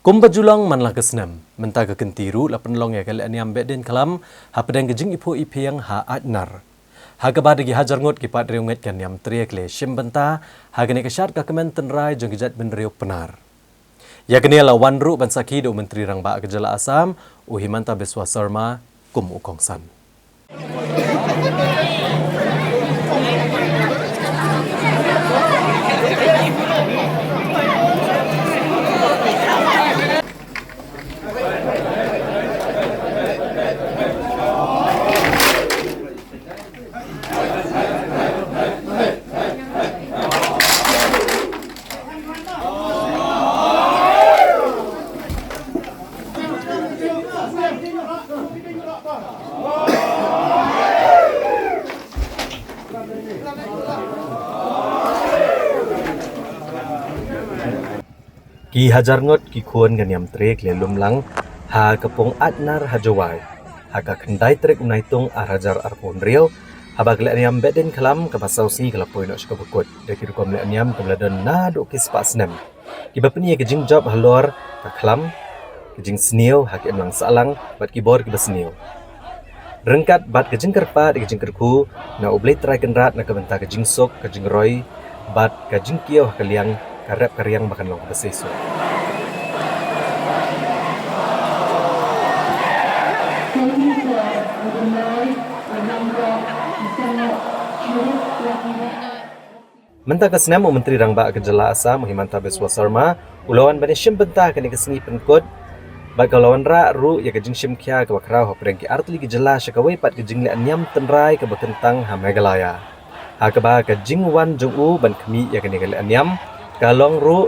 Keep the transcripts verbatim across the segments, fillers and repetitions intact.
Kumba ju long man la ka snem, mynta ka kynti ruh la pynlong ïa ka lehniam Behdeiñkhlam hapdeng ka jingiphuh iphieng ha Aitnar, ha kaba da ki hajar ngut ki paidriewngeit ka niamtre ki la ïashimbynta ha kane ka shad ka kmen tynrai jong ki jaitbynriew Pnar. Ïa kane la wan ruh ban sakhi da u Myntri Rangbah ka jylla Assam, u Himanta Biswa Sarma, kum u kongsan. Ki hajar ngut ki khun ka niamtre ki la lum lang ha ka pung Aitnar ha Jowai ha ka khyndai tarik u Naitung ar hajar arphew hynriew, haba ka lehniam Behdeiñkhlam kaba saw sngi ka la poi noh sha kaba kut da ki rukom lehniam kiba la don naduh ki spah snem, kiba pyni ïa ka jingjop halor ka khlam, ka jingsniew ha ka imlang sahlang bad ki bor kiba sniew. Ryngkat bad ka jingkyrpad ïa ka jingkyrkhu na U Blei Trai Kynrad na ka bynta ka jingsuk, ka jingroi bad ka jingkiew ha ka liang, ka rep ka riang ba kan long kaba seisoh. Mynta ka snem u Myntri Rangbah ka jylla Assam, u Himanta Biswa Sarma, u la wan ban ïashimbynta ha kane ka sngi pynkut bad ka la wanrah ruh ïa ka jingshim khia kaba khraw hapdeng ki artylli ki jylla sha kawei pat ka jinglehniam tynrai kaba kyntang ha Meghalaya, ha kaba ka jingwan jong u ban khmih ïa kane ka lehniam ka long ruh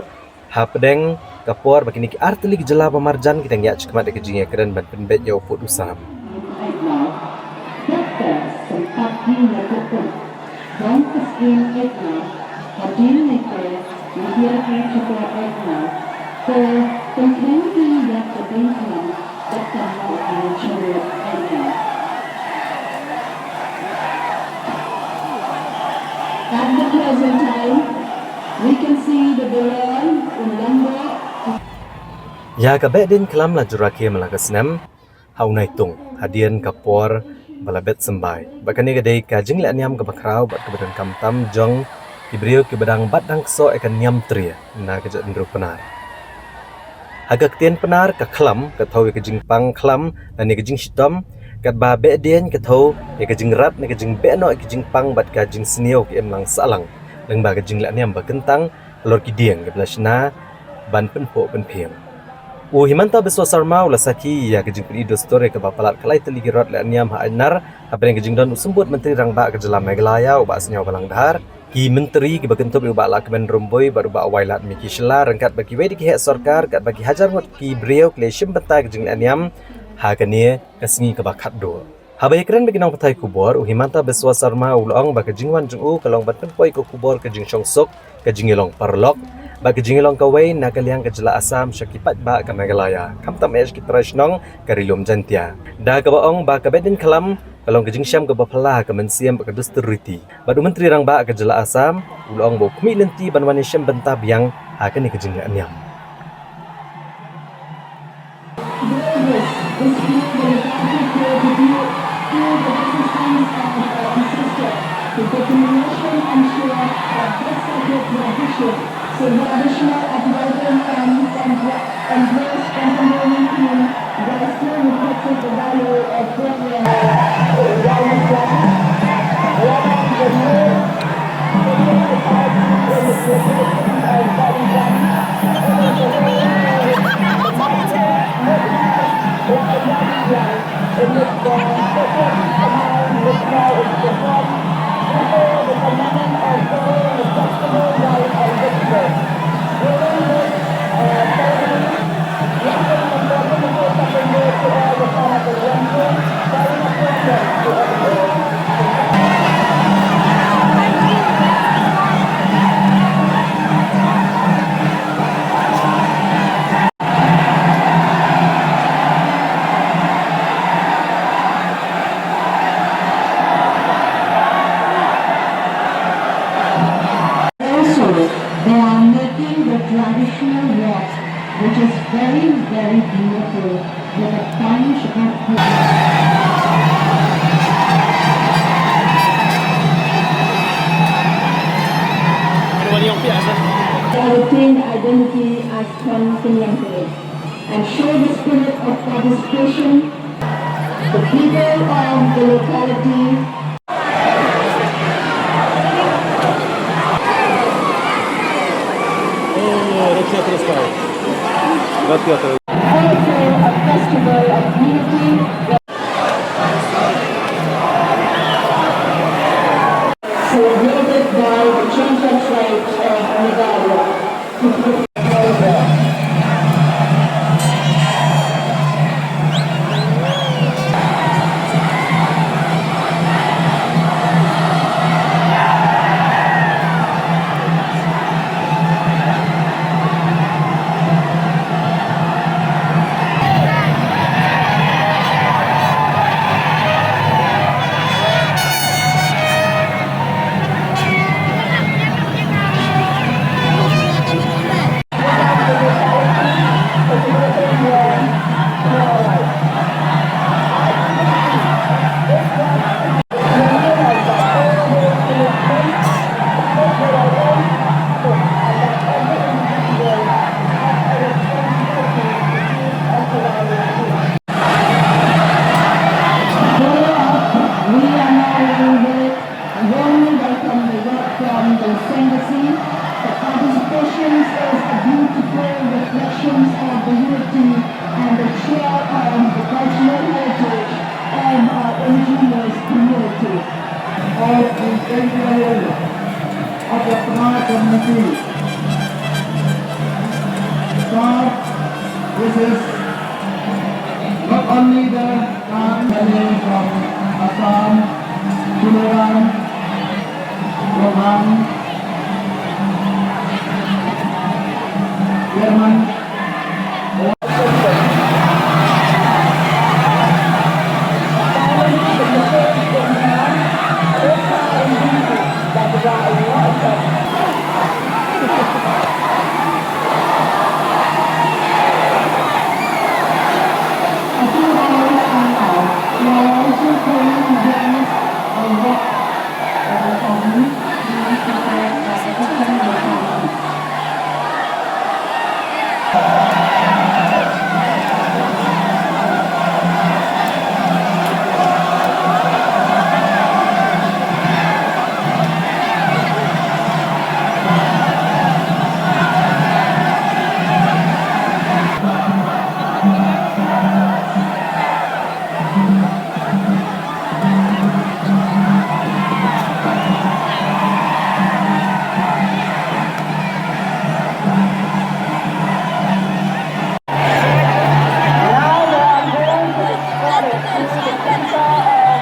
hapdeng ka por ba kine ki artylli ki jylla ba marjan ki dang ïaid shakhmat ïa ka jingïakren ban pynbeit ïa u pud u sam. At the present time, we can see the Bellary in Lombok. Ïa ka Behdeiñkhlam la ju rakhe man la ka snem ha u Naitung, hadien ka por ba la bet symbai. Bad kane ka dei ka jinglehniam kaba khraw bad kaba donkam tam jong ki briew kiba dang bat dang ksoh ïa ka niamtre na ka jaitbynriew Pnar. Ha ka ktien Pnar, ka khlam ka thew ïa ka jingpang khlam lane ka jingshitom, katba Behdeiñ ka thew ïa ka jingrat ne ka jingbeh noh ïa ka jingpang bad ka jingsniew ka imlang sahlang, lyngba ka jinglehniam ba kyntang halor ki dieng kiba la shna ban pynphuh pynphieng. U Himanta Biswa Sarma u la sakhi ïa ka jingpyni dustur ïa kaba palat ka lai tylli ki rot lehniam ha Aitnar hapdeng ka jingdon u Symbud Myntri Rangbah ka jylla Meghalaya, u Bah Sniawbhalang Dhar, ki myntri kiba kynthup ïa u Bah Lahkmen Rymbui bad u Bah Wailadmiki Shylla, ryngkat bad kiwei de ki heh sorkar, katba ki hajar ngut ki briew ki la ïashimbynta ha ka jinglehniam ha kane ka sngi kaba khatduh. Haba ïakren bad ki nongpathai khubor, u Himanta Biswa Sarma u la ong ba ka jingwan jong u ka long ban pynpoi ïa ka khubor ka jingshongsuk, ka jingïalong paralok bad ka jingïalong kawei na ka liang ka jylla Assam sha ki paidbah ka Meghalaya, khamtam eh sha ki trai shnong ka Ri Lum Jaiñtia, da kaba ong ba ka Behdeiñkhlam ka long ka jingshem kaba phylla ha ka mynsiem bad ka dustur riti. Bad u Myntri Rangbah ka jylla Assam u la ong ba u khmih lynti ban wan ïashimbynta biang ha kane ka jinglehniam. Also, they are making the traditional walk, which It's very, very beautiful with a bunch of Ada wali yang piak sah. They retain identity as Khon Kynliangkdei and show the spirit of participation. The people of the locality. Oh, rukh ïa u sky. Gat ïa u. Also a festival of unity celebrated by the Chongjang tribes of Meghalaya. Follow up, we are now in the A warm welcome from the Sengasi. The participation is a beautiful reflection of the unity and the share of the cultural heritage of our indigenous community. Of the Sengasi of the Tmar community. So, this is not only the Tmar family from Assam, Tuliram, Rohan, German, Now they are going to escort it to the center of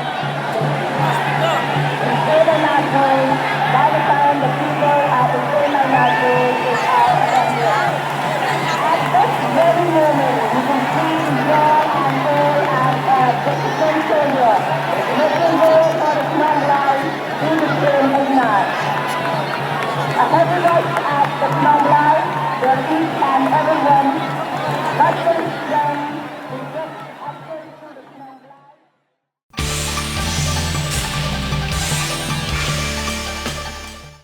the Sena Nagpur. By the time the people at the Sena Nagpur is out of here. At this very moment, you can see young and old and, uh, the potential here. Making way for the Khmer Rouge to the same ignite. A heavy rush at the Khmer Rouge, where each and everyone must